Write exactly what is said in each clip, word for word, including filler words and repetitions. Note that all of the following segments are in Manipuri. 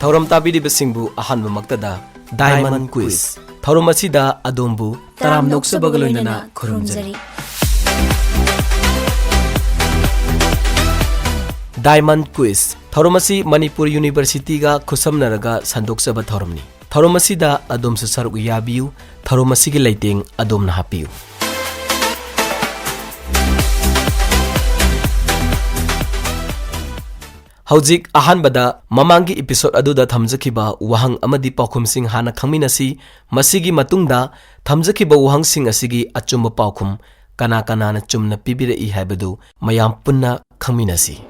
ꯊꯧꯔꯝ ꯇꯥꯕꯤꯔꯤꯕꯁꯤꯡꯕꯨ ꯑꯍꯥꯟꯕꯃꯛꯇꯗ Diamond Quiz꯫ ꯊꯧꯔꯝ ꯑꯁꯤꯗ ꯑꯗꯣꯝꯕꯨ ꯇꯔꯥꯝꯅ ꯑꯣꯛꯆꯕꯒ ꯂꯣꯏꯅꯅ ꯈꯨꯔꯨꯝꯖꯔꯤ꯫ Diamond Quiz꯫ ꯊꯧꯔꯝ ꯑꯁꯤ ꯃꯅꯤꯄꯨꯔ ꯌꯨꯅꯤꯚꯔꯁꯤꯇꯤꯒ ꯈꯨꯠꯁꯝꯅꯔꯒ ꯁꯟꯗꯣꯛꯆꯕ ꯊꯧꯔꯝꯅꯤ꯫ ꯊꯧꯔꯝ ꯑꯁꯤꯗ ꯑꯗꯣꯝꯁꯨ ꯁꯔꯨꯛ ꯌꯥꯕꯤꯌꯨ꯫ ꯊꯧꯔꯝ ꯑꯁꯤꯒꯤ ꯂꯩꯇꯦꯡ ꯑꯗꯣꯝꯅ ꯍꯥꯞꯄꯤꯌꯨ꯫ ꯍꯧꯖꯤꯛ ꯑꯍꯥꯟꯕꯗ ꯃꯃꯥꯡꯒꯤ episode ꯑꯗꯨꯗ ꯊꯝꯖꯈꯤꯕ ꯋꯥꯍꯪ ꯑꯃꯗꯤ ꯄꯥꯎꯈꯨꯝꯁꯤꯡ ꯍꯥꯟꯅ ꯈꯪꯃꯤꯟꯅꯁꯤ꯫ ꯃꯁꯤꯒꯤ ꯃꯇꯨꯡꯗ ꯊꯝꯖꯈꯤꯕ ꯋꯥꯍꯪꯁꯤꯡ ꯑꯁꯤꯒꯤ ꯑꯆꯨꯝꯕ ꯄꯥꯎꯈꯨꯝ ꯀꯅꯥ ꯀꯅꯥꯅ ꯆꯨꯝꯅ ꯄꯤꯕꯤꯔꯛꯏ ꯍꯥꯏꯕꯗꯨ ꯃꯌꯥꯝ ꯄꯨꯟꯅ ꯈꯪꯃꯤꯟꯅꯁꯤ꯫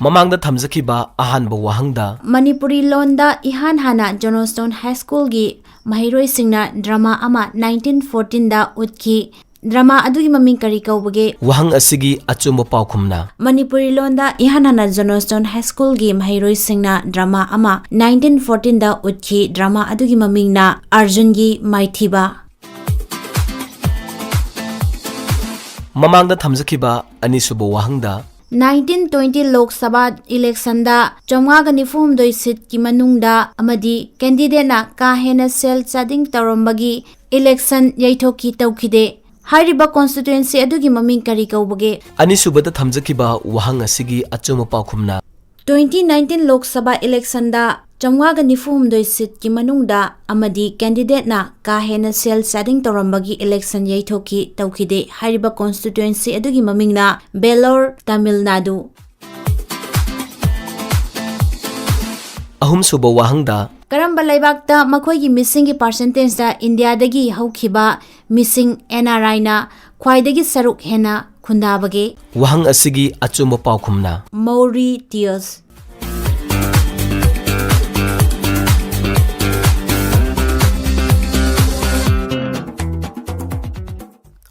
ꯃꯃꯥꯡꯗ ꯊꯝꯖꯈꯤꯕ ꯑꯍꯥꯟꯕ ꯋꯥꯍꯪꯗ ꯃꯅꯤꯄꯨꯔꯤ ꯂꯣꯟꯗ ꯏꯍꯥꯟ ꯍꯥꯟꯅ Johnstone High Schoolꯒꯤ ꯃꯍꯩꯔꯣꯏꯁꯤꯡꯅ drama ꯑꯃ nineteen fourteenꯗ ꯎꯠꯈꯤ꯫ Drama ꯑꯗꯨꯒꯤ ꯃꯃꯤꯡ ꯀꯔꯤ ꯀꯧꯕꯒꯦ? ꯋꯥꯍꯪ ꯑꯁꯤꯒꯤ ꯑꯆꯨꯝꯕ ꯄꯥꯎꯈꯨꯝꯅ ꯃꯅꯤꯄꯨꯔꯤ ꯂꯣꯟꯗ ꯏꯍꯥꯟ ꯍꯥꯟꯅ Johnstone High Schoolꯒꯤ ꯃꯍꯩꯔꯣꯏꯁꯤꯡꯅ drama ꯑꯃ nineteen fourteenꯗ ꯎꯠꯈꯤ꯫ Drama ꯑꯗꯨꯒꯤ ꯃꯃꯤꯡꯅ ꯑꯔꯖꯨꯟꯒꯤ ꯃꯥꯏꯊꯤꯕ꯫ ꯃꯃꯥꯡꯗ ꯊꯝꯖꯈꯤꯕ ꯑꯅꯤꯁꯨꯕ ꯋꯥꯍꯪꯗ nineteen twenty Lok Sabha electionꯗ ꯆꯥꯝꯃꯉꯥꯒ ꯅꯤꯐꯨ ꯍꯨꯝꯗꯣꯏ seatꯀꯤ ꯃꯅꯨꯡꯗ ꯑꯃꯗꯤ candidateꯅ ꯀꯥ ꯍꯦꯟꯅ ꯁꯦꯜ ꯆꯥꯗꯤꯡ ꯇꯧꯔꯝꯕꯒꯤ election ꯌꯩꯊꯣꯛꯈꯤ ꯇꯧꯈꯤꯗꯦ꯫ ꯍꯥꯏꯔꯤꯕ constituency ꯑꯗꯨꯒꯤ ꯃꯃꯤꯡ ꯀꯔꯤ ꯀꯧꯕꯒꯦ? ꯑꯅꯤꯁꯨꯕꯗ ꯊꯝꯖꯈꯤꯕ ꯋꯥꯍꯪ ꯑꯁꯤꯒꯤ ꯑꯆꯨꯝꯕ ꯄꯥꯎꯈꯨꯝꯅ twenty nineteen Lok Sabha electionꯗ ꯆꯥꯝꯃꯉꯥꯒ ꯅꯤꯐꯨ ꯍꯨꯝꯗꯣꯏ seatꯀꯤ ꯃꯅꯨꯡꯗ ꯑꯃꯗꯤ candidateꯅ ꯀꯥ ꯍꯦꯟꯅ ꯁꯦꯜ ꯆꯥꯗꯤꯡ ꯇꯧꯔꯝꯕꯒꯤ election ꯌꯩꯊꯣꯛꯈꯤ ꯇꯧꯈꯤꯗꯦ꯫ ꯍꯥꯏꯔꯤꯕ constituency ꯑꯗꯨꯒꯤ ꯃꯃꯤꯡꯅ Vellore, Tamil Nadu꯫ ꯑꯍꯨꯝꯁꯨꯕ ꯋꯥꯍꯪꯗ ꯀꯔꯝꯕ ꯂꯩꯕꯥꯛꯇ ꯃꯈꯣꯏꯒꯤ missingꯒꯤ percentageꯗ ꯏꯟꯗꯤꯌꯥꯗꯒꯤ ꯍꯧꯈꯤꯕ missing NRIꯅ ꯈ꯭ꯋꯥꯏꯗꯒꯤ ꯁꯔꯨꯛ ꯍꯦꯟꯅ ꯈꯨꯟꯗꯥꯕꯒꯦ? ꯋꯥꯍꯪ ꯑꯁꯤꯒꯤ ꯑꯆꯨꯝꯕ ꯄꯥꯎꯈꯨꯝꯅ Mauritius꯫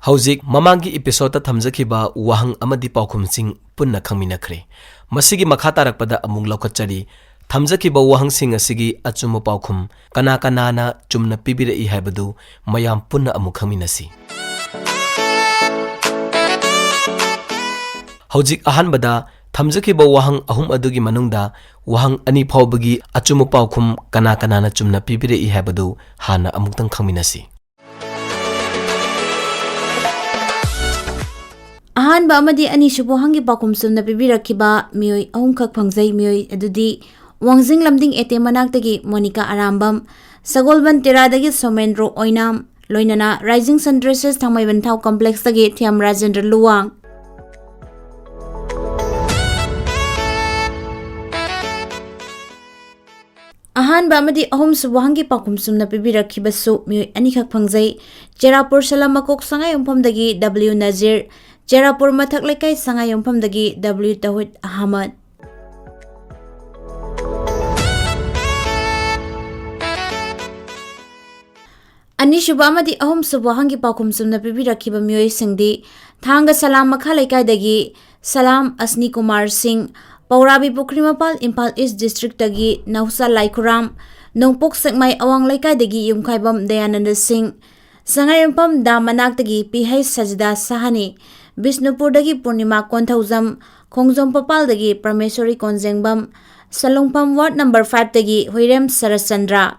ꯍꯧꯖꯤꯛ ꯃꯃꯥꯡꯒꯤ episodeꯇ ꯊꯝꯖꯈꯤꯕ ꯋꯥꯍꯪ ꯑꯃꯗꯤ ꯄꯥꯎꯈꯨꯝꯁꯤꯡ ꯄꯨꯟꯅ ꯈꯪꯃꯤꯟꯅꯈ꯭ꯔꯦ꯫ ꯃꯁꯤꯒꯤ ꯃꯈꯥ ꯇꯥꯔꯛꯄꯗ ꯑꯃꯨꯛ ꯂꯧꯈꯠꯆꯔꯤ꯫ ꯊꯝꯖꯈꯤꯕ ꯋꯥꯍꯪꯁꯤꯡ ꯑꯁꯤꯒꯤ ꯑꯆꯨꯝꯕ ꯄꯥꯎꯈꯨꯝ ꯀꯅꯥ ꯀꯅꯥꯅ ꯆꯨꯝꯅ ꯄꯤꯕꯤꯔꯛꯏ ꯍꯥꯏꯕꯗꯨ ꯃꯌꯥꯝ ꯄꯨꯟꯅ ꯑꯃꯨꯛ ꯈꯪꯃꯤꯟꯅꯁꯤ꯫ ꯍꯧꯖꯤꯛ ꯑꯍꯥꯟꯕꯗ ꯊꯝꯖꯈꯤꯕ ꯋꯥꯍꯪ ꯑꯍꯨꯝ ꯑꯗꯨꯒꯤ ꯃꯅꯨꯡꯗ ꯋꯥꯍꯪ ꯑꯅꯤ ꯐꯥꯎꯕꯒꯤ ꯑꯆꯨꯝꯕ ꯄꯥꯎꯈꯨꯝ ꯀꯅꯥ ꯀꯅꯥꯅ ꯆꯨꯝꯅ ꯄꯤꯕꯤꯔꯛꯏ ꯍꯥꯏꯕꯗꯨ ꯍꯥꯟꯅ ꯑꯃꯨꯛꯇꯪ ꯈꯪꯃꯤꯟꯅꯁꯤ꯫ ꯑꯍꯥꯟꯕ ꯑꯃꯗꯤ ꯑꯅꯤꯁꯨꯕ ꯋꯥꯍꯪꯒꯤ ꯄꯥꯎꯈꯨꯝ ꯆꯨꯝꯅ ꯄꯤꯕꯤꯔꯛꯈꯤꯕ ꯃꯤꯑꯣꯏ ꯑꯍꯨꯝꯈꯛ ꯐꯪꯖꯩ꯫ ꯃꯤꯑꯣꯏ ꯑꯗꯨꯗꯤ ꯋꯥꯡꯖꯤꯡ ꯂꯝꯗꯤꯡ ꯑꯦꯇꯦꯝ ꯃꯅꯥꯛꯇꯒꯤ ꯃꯣꯅꯤꯀꯥ ꯑꯔꯥꯝꯕꯝ, ꯁꯒꯣꯜꯕꯟ ꯇꯦꯔꯥꯗꯒꯤ ꯁꯣꯃꯦꯟꯗ꯭ꯔꯣ ꯑꯣꯏꯅꯥꯝ, ꯂꯣꯏꯅꯅ ꯔꯥꯏꯖꯤꯡ ꯁꯟ ꯗ꯭ꯔꯦꯁꯦꯁ ꯊꯥꯡꯃꯩꯕꯟꯊꯥꯎ ꯀꯝꯄ꯭ꯂꯦꯛꯁꯇꯒꯤ ꯊꯤꯌꯥꯝ ꯔꯥꯖꯦꯟꯗ꯭ꯔ ꯂꯨꯋꯥꯡ꯫ ꯑꯍꯥꯟꯕ ꯑꯃꯗꯤ ꯑꯍꯨꯝꯁꯨꯕ ꯋꯥꯍꯪꯒꯤ ꯄꯥꯎꯈꯨꯝ ꯆꯨꯝꯅ ꯄꯤꯕꯤꯔꯛꯈꯤꯕꯁꯨ ꯃꯤꯑꯣꯏ ꯑꯅꯤꯈꯛ ꯐꯪꯖꯩ꯫ ꯆꯦꯔꯥꯄꯨꯔ ꯁꯂꯝ ꯃꯀꯣꯛ ꯁꯉꯥꯏꯌꯨꯝꯐꯝꯗꯒꯤ ꯗꯕ꯭ꯂꯤꯎ ꯅꯖꯤꯔ, ꯆꯦꯔꯥꯄꯨꯔ ꯃꯊꯛ ꯂꯩꯀꯥꯏ ꯁꯉꯥꯏꯌꯨꯝꯐꯝꯗꯒꯤ ꯗꯕ꯭ꯂꯤꯎ ꯇꯧꯍꯤꯗ ꯑꯍꯃꯗ꯫ ꯑꯅꯤꯁꯨꯕ ꯑꯃꯗꯤ ꯑꯍꯨꯝꯁꯨꯕ ꯋꯥꯍꯪꯒꯤ ꯄꯥꯎꯈꯨꯝ ꯆꯨꯝꯅ ꯄꯤꯕꯤꯔꯛꯈꯤꯕ ꯃꯤꯑꯣꯏꯁꯤꯡꯗꯤ ꯊꯥꯡꯒ ꯁꯂꯥꯝ ꯃꯈꯥ ꯂꯩꯀꯥꯏꯗꯒꯤ ꯁꯂꯥꯝ ꯑꯁꯅꯤ ꯀꯨꯃꯥꯔ ꯁꯤꯡ, ꯄꯧꯔꯥꯕꯤ ꯄꯨꯈ꯭ꯔꯤ ꯃꯄꯥꯜ ꯏꯝꯐꯥꯜ ꯏꯁ ꯗꯤꯁꯇ꯭ꯔꯤꯛꯇꯒꯤ ꯅꯧꯁꯥ ꯂꯥꯏꯈꯨꯔꯥꯝ, ꯅꯣꯡꯄꯣꯛ ꯁꯦꯛꯃꯥꯏ ꯑꯋꯥꯡ ꯂꯩꯀꯥꯏꯗꯒꯤ ꯌꯨꯝꯈꯥꯏꯕꯝ ꯗꯌꯥꯅꯟꯗ ꯁꯤꯡ, ꯁꯉꯥꯏꯌꯨꯝꯐꯝ ꯗꯥꯝ ꯃꯅꯥꯛꯇꯒꯤ ꯄꯤ ꯍꯩꯆ ꯁꯖꯤꯗꯥ ꯁꯍꯥꯅꯤ, ꯕꯤꯁꯅꯨꯄꯨꯔꯗꯒꯤ ꯄꯨꯔꯅꯤꯃꯥ ꯀꯣꯟꯊꯧꯖꯝ, ꯈꯣꯡꯖꯣꯝ ꯄꯄꯥꯜꯗꯒꯤ ꯄ꯭ꯔꯃꯦꯁꯣꯔꯤ ꯀꯣꯟꯖꯦꯡꯕꯝ, ꯁꯂꯨꯡꯐꯝ ꯋꯥꯔꯗ ꯅꯝꯕꯔ ꯐꯥꯏꯚꯇꯒꯤ ꯍꯨꯏꯔꯦꯝ ꯁꯔꯠꯆꯟꯗ꯭ꯔ꯫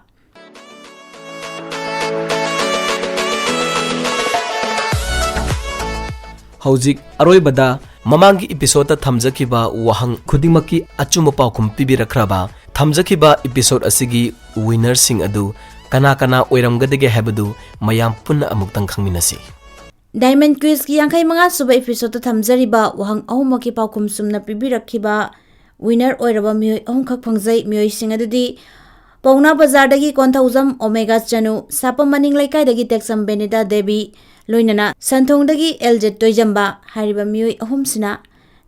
ꯍꯧꯖꯤꯛ ꯑꯔꯣꯏꯕꯗ ꯃꯃꯥꯡꯒꯤ ꯏꯄꯤꯁꯣꯗꯇ ꯊꯝꯖꯈꯤꯕ ꯋꯥꯍꯪ ꯈꯨꯗꯤꯡꯃꯛꯀꯤ ꯑꯆꯨꯝꯕ ꯄꯥꯎꯈꯨꯝ ꯄꯤꯕꯤꯔꯛꯈ꯭ꯔꯕ ꯊꯝꯖꯈꯤꯕ ꯏꯄꯤꯁꯣꯗ ꯑꯁꯤꯒꯤ ꯋꯤꯅꯔꯁꯤꯡ ꯑꯗꯨ ꯀꯅꯥ ꯀꯅꯥ ꯑꯣꯏꯔꯝꯒꯗꯒꯦ ꯍꯥꯏꯕꯗꯨ ꯃꯌꯥꯝ ꯄꯨꯟꯅ ꯑꯃꯨꯛꯇꯪ ꯈꯪꯃꯤꯟꯅꯁꯤ꯫ ꯗꯥꯏꯃꯟ ꯀ꯭ꯋꯤꯖꯀꯤ ꯌꯥꯡꯈꯩ ꯃꯉꯥ ꯁꯨꯕ ꯏꯄꯤꯁꯣꯗꯇ ꯊꯝꯖꯔꯤꯕ ꯋꯥꯍꯪ ꯑꯍꯨꯝꯃꯛꯀꯤ ꯄꯥꯎꯈꯨꯝ ꯆꯨꯝꯅ ꯄꯤꯕꯤꯔꯛꯈꯤꯕ ꯋꯤꯅꯔ ꯑꯣꯏꯔꯕ ꯃꯤꯑꯣꯏ ꯑꯍꯨꯝꯈꯛ ꯐꯪꯖꯩ꯫ ꯃꯤꯑꯣꯏꯁꯤꯡ ꯑꯗꯨꯗꯤ ꯄꯥꯎꯅꯥ ꯕꯖꯥꯔꯗꯒꯤ ꯀꯣꯟꯊꯧꯖꯝ ꯑꯣꯃꯦꯒꯥ ꯆꯅꯨ, ꯁꯥꯄꯝ ꯃꯅꯤꯡ ꯂꯩꯀꯥꯏꯗꯒꯤ ꯇꯦꯛꯆꯝ ꯕꯦꯅꯤꯇꯥ ꯗꯦꯕꯤ, ꯂꯣꯏꯅꯅ ꯁꯟꯊꯣꯡꯗꯒꯤ ꯑꯦꯜ ꯖꯦꯠ ꯇꯣꯏꯖꯝꯕ꯫ ꯍꯥꯏꯔꯤꯕ ꯃꯤꯑꯣꯏ ꯑꯍꯨꯝꯁꯤꯅ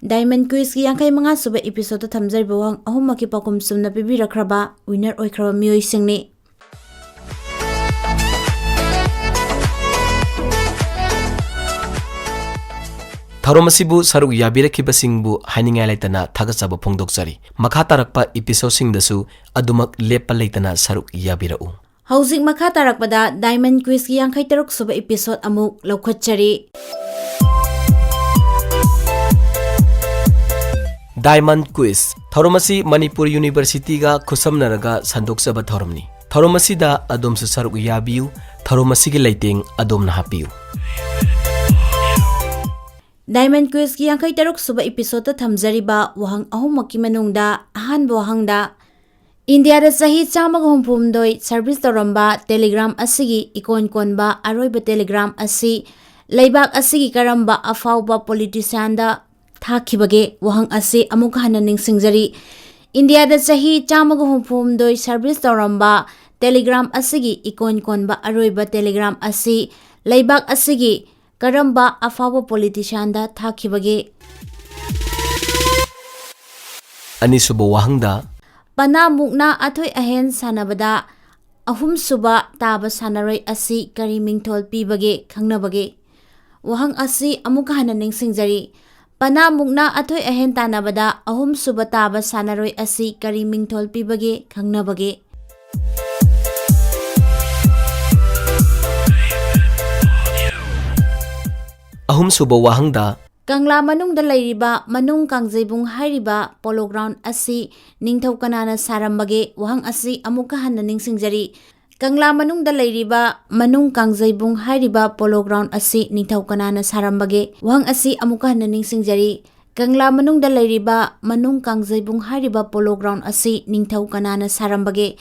ꯗꯥꯏꯃꯟ ꯀ꯭ꯋꯤꯖꯀꯤ ꯌꯥꯡꯈꯩ ꯃꯉꯥ ꯁꯨꯕ ꯏꯄꯤꯁꯣꯗꯇ ꯊꯝꯖꯔꯤꯕ ꯋꯥꯍꯪ ꯑꯍꯨꯝꯃꯛꯀꯤ ꯄꯥꯎꯈꯨꯝ ꯆꯨꯝꯅ ꯄꯤꯕꯤꯔꯛꯈ꯭ꯔꯕ ꯋꯤꯅꯔ ꯑꯣꯏꯈ꯭ꯔꯕ ꯃꯤꯑꯣꯏꯁꯤꯡꯅꯤ꯫ ꯊꯧꯔꯝ ꯑꯁꯤꯕꯨ ꯁꯔꯨꯛ ꯌꯥꯕꯤꯔꯛꯈꯤꯕꯁꯤꯡꯕꯨ ꯍꯥꯏꯅꯤꯡꯉꯥꯏ ꯂꯩꯇꯅ ꯊꯥꯒꯠꯆꯕ ꯐꯣꯡꯗꯣꯛꯆꯔꯤ꯫ ꯃꯈꯥ ꯇꯥꯔꯛꯄ ꯏꯄꯤꯁꯣꯗꯁꯤꯡꯗꯁꯨ ꯑꯗꯨꯃꯛ ꯂꯦꯞꯄ ꯂꯩꯇꯅ ꯁꯔꯨꯛ ꯌꯥꯕꯤꯔꯛꯎ꯫ ꯍꯧꯖꯤꯛ ꯃꯈꯥ ꯇꯥꯔꯛꯄꯗ ꯗꯥꯏꯃꯟ ꯀ꯭ꯋꯤꯖꯀꯤ ꯌꯥꯡꯈꯩ ꯇꯔꯨꯛ ꯁꯨꯕ ꯏꯄꯤꯁꯣꯗ ꯑꯃꯨꯛ ꯂꯧꯈꯠꯆꯔꯤ꯫ Diamond Quiz, ꯊꯧꯔꯝ ꯑꯁꯤ ꯃꯅꯤꯄꯨꯔ ꯌꯨꯅꯤꯚꯔꯁꯤꯇꯤꯒ ꯈꯨꯠꯁꯝꯅꯔꯒ ꯁꯟꯗꯣꯛꯆꯕ ꯊꯧꯔꯝꯅꯤ꯫ ꯊꯧꯔꯝ ꯑꯁꯤꯗ ꯑꯗꯣꯝꯁꯨ ꯁꯔꯨꯛ ꯌꯥꯕꯤꯌꯨ꯫ ꯊꯧꯔꯝ ꯑꯁꯤꯒꯤ ꯂꯩꯇꯦꯡ ꯑꯗꯣꯝꯅ ꯍꯥꯞꯄꯤꯌꯨ꯫ Diamond Quizꯀꯤ ꯌꯥꯡꯈꯩ ꯇꯔꯨꯛ ꯁꯨꯕ episodeꯇ ꯊꯝꯖꯔꯤꯕ ꯋꯥꯍꯪ ꯑꯍꯨꯝꯃꯛꯀꯤ ꯃꯅꯨꯡꯗ ꯑꯍꯥꯟꯕ ꯋꯥꯍꯪꯗ, ꯏꯟꯗꯤꯌꯥꯗ ꯆꯍꯤ ꯆꯥꯝꯃꯒ ꯍꯨꯝꯐꯨ ꯍꯨꯝꯗꯣꯏ service ꯇꯧꯔꯝꯕ Telegram ꯑꯁꯤꯒꯤ ꯏꯀꯣꯟ ꯀꯣꯟꯕ ꯑꯔꯣꯏꯕ Telegram ꯑꯁꯤ ꯂꯩꯕꯥꯛ ꯑꯁꯤꯒꯤ ꯀꯔꯝꯕ ꯑꯐꯥꯎꯕ politicianꯗ ꯊꯥꯈꯤꯕꯒꯦ? ꯋꯥꯍꯪ ꯑꯁꯤ ꯑꯃꯨꯛ ꯍꯟꯅ ꯅꯤꯡꯁꯤꯡꯖꯔꯤ꯫ ꯏꯟꯗꯤꯌꯥꯗ ꯆꯍꯤ ꯆꯥꯝꯃꯒ ꯍꯨꯝꯐꯨ ꯍꯨꯝꯗꯣꯏ service ꯇꯧꯔꯝꯕ Telegram ꯑꯁꯤꯒꯤ ꯏꯀꯣꯟ ꯀꯣꯟꯕ ꯑꯔꯣꯏꯕ Telegram ꯑꯁꯤ ꯂꯩꯕꯥꯛ ꯑꯁꯤꯒꯤ ꯀꯔꯝꯕ ꯑꯐꯥꯎꯕ politicianꯗ ꯊꯥꯈꯤꯕꯒꯦ? ꯑꯅꯤꯁꯨꯕ ꯋꯥꯍꯪꯗ, ꯄꯅꯥ ꯃꯨꯛꯅꯥ ꯑꯊꯣꯏ ꯑꯍꯦꯟ ꯁꯥꯟꯅꯕꯗ ꯑꯍꯨꯝꯁꯨꯕ ꯇꯥꯕ ꯁꯥꯟꯅꯔꯣꯏ ꯑꯁꯤ ꯀꯔꯤ ꯃꯤꯡꯊꯣꯜ ꯄꯤꯕꯒꯦ, ꯈꯪꯅꯕꯒꯦ? ꯋꯥꯍꯪ ꯑꯁꯤ ꯑꯃꯨꯛꯀ ꯍꯟꯅ ꯅꯤꯡꯁꯤꯡꯖꯔꯤ꯫ ꯄꯅꯥ ꯃꯨꯛꯅꯥ ꯑꯊꯣꯏ ꯑꯍꯦꯟ ꯇꯥꯟꯅꯕꯗ ꯑꯍꯨꯝꯁꯨꯕ ꯇꯥꯕ ꯁꯥꯟꯅꯔꯣꯏ ꯑꯁꯤ ꯀꯔꯤ ꯃꯤꯡꯊꯣꯜ ꯄꯤꯕꯒꯦ, ꯈꯪꯅꯕꯒꯦ? ꯑꯍꯨꯝꯁꯨꯕ ꯋꯥꯍꯪꯗ, ꯀꯪꯂꯥ ꯃꯅꯨꯡꯗ ꯂꯩꯔꯤꯕ ꯃꯅꯨꯡ ꯀꯥꯡꯖꯩꯕꯨꯡ ꯍꯥꯏꯔꯤꯕ polo ground ꯑꯁꯤ ꯅꯤꯡꯊꯧ ꯀꯅꯥꯅ ꯁꯥꯔꯝꯕꯒꯦ? ꯋꯥꯍꯪ ꯑꯁꯤ ꯑꯃꯨꯛꯀ ꯍꯟꯅ ꯅꯤꯡꯁꯤꯡꯖꯔꯤ꯫ ꯀꯪꯂꯥ ꯃꯅꯨꯡꯗ ꯂꯩꯔꯤꯕ ꯃꯅꯨꯡ ꯀꯥꯡꯖꯩꯕꯨꯡ ꯍꯥꯏꯔꯤꯕ polo ground ꯑꯁꯤ ꯅꯤꯡꯊꯧ ꯀꯅꯥꯅ ꯁꯥꯔꯝꯕꯒꯦ? ꯋꯥꯍꯪ ꯑꯁꯤ ꯑꯃꯨꯛꯀ ꯍꯟꯅ ꯅꯤꯡꯁꯤꯡꯖꯔꯤ꯫ ꯀꯪꯂꯥ ꯃꯅꯨꯡꯗ ꯂꯩꯔꯤꯕ ꯃꯅꯨꯡ ꯀꯥꯡꯖꯩꯕꯨꯡ ꯍꯥꯏꯔꯤꯕ polo ground ꯑꯁꯤ ꯅꯤꯡꯊꯧ ꯀꯅꯥꯅ ꯁꯥꯔꯝꯕꯒꯦ?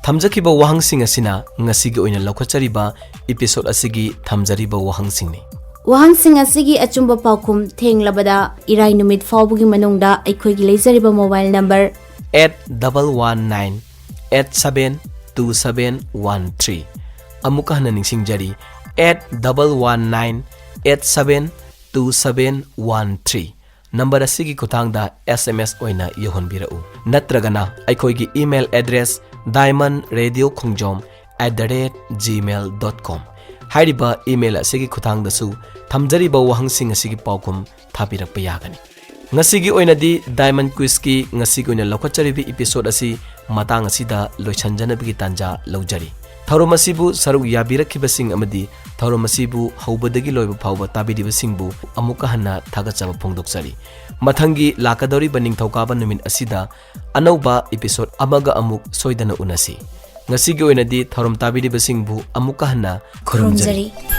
ꯊꯝꯖꯈꯤꯕ ꯋꯥꯍꯪꯁꯤꯡ ꯑꯁꯤꯅ ꯉꯁꯤꯒꯤ ꯑꯣꯏꯅ ꯂꯧꯈꯠꯆꯔꯤꯕ episode ꯑꯁꯤꯒꯤ ꯊꯝꯖꯔꯤꯕ ꯋꯥꯍꯪꯁꯤꯡꯅꯤ꯫ ꯋꯥꯍꯪꯁꯤꯡ ꯑꯁꯤꯒꯤ ꯑꯆꯨꯝꯕ ꯄꯥꯎꯈꯨꯝ ꯊꯦꯡꯂꯕꯗ ꯏꯔꯥꯏ ꯅꯨꯃꯤꯠ ꯐꯥꯎꯕꯒꯤ ꯃꯅꯨꯡꯗ ꯑꯩꯈꯣꯏꯒꯤ ꯂꯩꯖꯔꯤꯕ mobile number eight double one nine eight seven two seven one three, ꯑꯃꯨꯛꯀ ꯍꯟꯅ ꯅꯤꯡꯁꯤꯡꯖꯔꯤ, eight double one nine eight seven two seven one three꯫ Number ꯑꯁꯤꯒꯤ ꯈꯨꯠꯊꯥꯡꯗ S M S ꯑꯣꯏꯅ ꯌꯧꯍꯟꯕꯤꯔꯛꯎ꯫ ꯅꯠꯇ꯭ꯔꯒꯅ ꯑꯩꯈꯣꯏꯒꯤ email address diamond radio khongjom at the rate gmail dot com ꯍꯥꯏꯔꯤꯕ email ꯑꯁꯤꯒꯤ ꯈꯨꯠꯊꯥꯡꯗꯁꯨ ꯊꯝꯖꯔꯤꯕ ꯋꯥꯍꯪꯁꯤꯡ ꯑꯁꯤꯒꯤ ꯄꯥꯎꯈꯨꯝ ꯊꯥꯕꯤꯔꯛꯄ ꯌꯥꯒꯅꯤ꯫ ꯉꯁꯤꯒꯤ ꯑꯣꯏꯅꯗꯤ Diamond Quizꯀꯤ ꯉꯁꯤꯒꯤ ꯑꯣꯏꯅ ꯂꯧꯈꯠꯆꯔꯤꯕ episode ꯑꯁꯤ ꯃꯇꯥꯡ ꯑꯁꯤꯗ ꯂꯣꯏꯁꯤꯟꯖꯅꯕꯒꯤ ꯇꯥꯟꯖꯥ ꯂꯧꯖꯔꯤ꯫ ꯊꯧꯔꯝ ꯑꯁꯤꯕꯨ ꯁꯔꯨꯛ ꯌꯥꯕꯤꯔꯛꯈꯤꯕꯁꯤꯡ ꯑꯃꯗꯤ ꯊꯧꯔꯝ ꯑꯁꯤꯕꯨ ꯍꯧꯕꯗꯒꯤ ꯂꯣꯏꯕ ꯐꯥꯎꯕ ꯇꯥꯕꯤꯔꯤꯕꯁꯤꯡꯕꯨ ꯑꯃꯨꯛꯀ ꯍꯟꯅ ꯊꯥꯒꯠꯆꯕ ꯐꯣꯡꯗꯣꯛꯆꯔꯤ꯫ ꯃꯊꯪꯒꯤ ꯂꯥꯛꯀꯗꯧꯔꯤꯕ ꯅꯤꯡꯊꯧꯀꯥꯕ ꯅꯨꯃꯤꯠ ꯑꯁꯤꯗ ꯑꯅꯧꯕ episode ꯑꯃꯒ ꯑꯃꯨꯛ ꯁꯣꯏꯗꯅ ꯎꯅꯁꯤ꯫ ꯉꯁꯤꯒꯤ ꯑꯣꯏꯅꯗꯤ ꯊꯧꯔꯝ ꯇꯥꯕꯤꯔꯤꯕꯁꯤꯡꯕꯨ ꯑꯃꯨꯛꯀ ꯍꯟꯅ ꯈꯨꯔꯨꯝꯖꯔꯤ꯫ ꯈꯨꯔꯨꯝꯖꯔꯤ꯫